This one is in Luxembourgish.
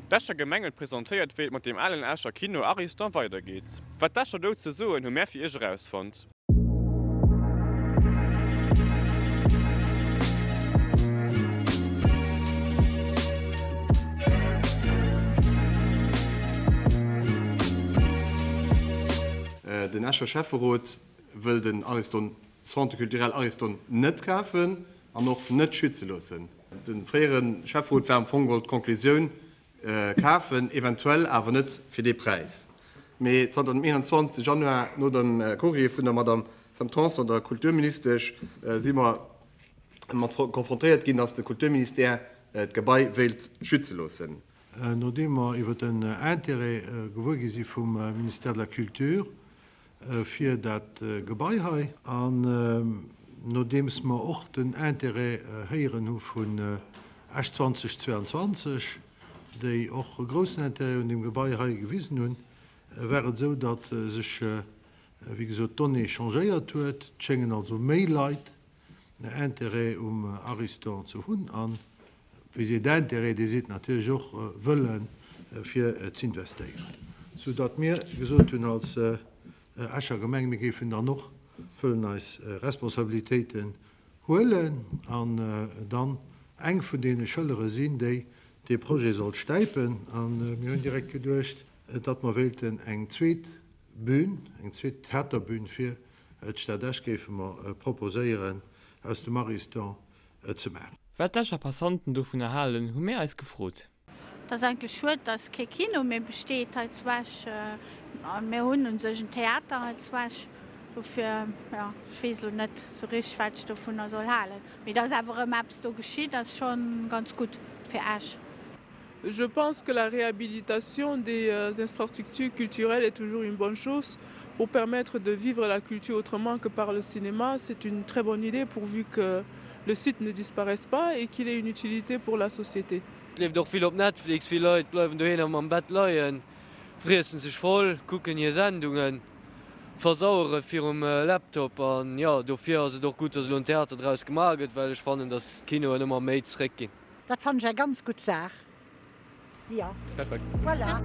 D'Escher Gemeng huet presentéiert, wéi et mat deem alen Escher Kino Ariston weidergeet. Wat d'Escher dozou soen, hu mär fir iech erausfonnt. Den Escher Schäfferot wëll den Ariston, Centre culturel Ariston net kafen an och net schütze loossen. De fréiere Schäfferot war am Fong geholl d'Conclusioun, kafen, eventuell awer net fir dee Präis. Mee zanter dem 21 Januar, no dem Courrier vun der Madame Sam Tanson, der Kulturministesch, si mer mat konfrontéiert ginn, datt de Kulturministère d'Gebai wéilt schütze loossen. Nodeem mer iwwer den Intérêt gewuer gi si vum Ministère de la Culture fir dat Gebai hei an nodeems mer och den Intérêt héieren hu vun Esch 2022, déi och e groussen Intérêt un deem Gebai hei gewisen hunn, war et esou, datt sech, wéi gesot, d'Donnée changéiert huet. Et schéngen also méi Leit Intérêt um Ariston ze hunn an, wéi seet Intérêt, dee seet natierlech och Wëllen, fir z'investéieren, soudatt mir gesot hunn als Escher Gemeng, mir géifen dann och wëllen eis Responsabilitéiten huelen an dann eng vun deene Schëllere sinn, déi dee Projet sollt stäipen. A mir hunn direkt geduecht, datt mer wéilten eng zweet Bühn, eng zweet Theaterbühn fir D'Stad Esch géife mer proposéieren aus dem Ariston ze maachen. Wat d'Escher Passanten dovunner halen, hu mir eis gefrot. Et ass eigentlech schued, dass kee Kino méi besteet hei zu Esch. Mir hunn u sech en Theater hei zu Esch. Dofir, jo, ech weess elo net esou richteg, wat ech dovunner soll halen. Mee dass awer erëm eppes do geschitt, ass scho ganz gutt fir Esch. Je pense que la réhabilitation des infrastructures culturelles est toujours une bonne chose pour permettre de vivre la culture autrement que par le cinéma. C'est une très bonne idée pourvu que le site ne disparaisse pas et qu'il ait une utilité pour la société. Et leeft och vill op Netflix, vill Leit bleiwen doheem am Bett leien, friessen sech voll, kucken hir Sendungen, versauere virum Laptop an jo, dofir ass et och gutt, dass elo en Theater draus gemaach gëtt, well ech fannen, dass d'Kinoen ëmmer méi zeréck ginn. Dat fannen ech eng ganz gutt Saach, jo. Perfekt. Voilà.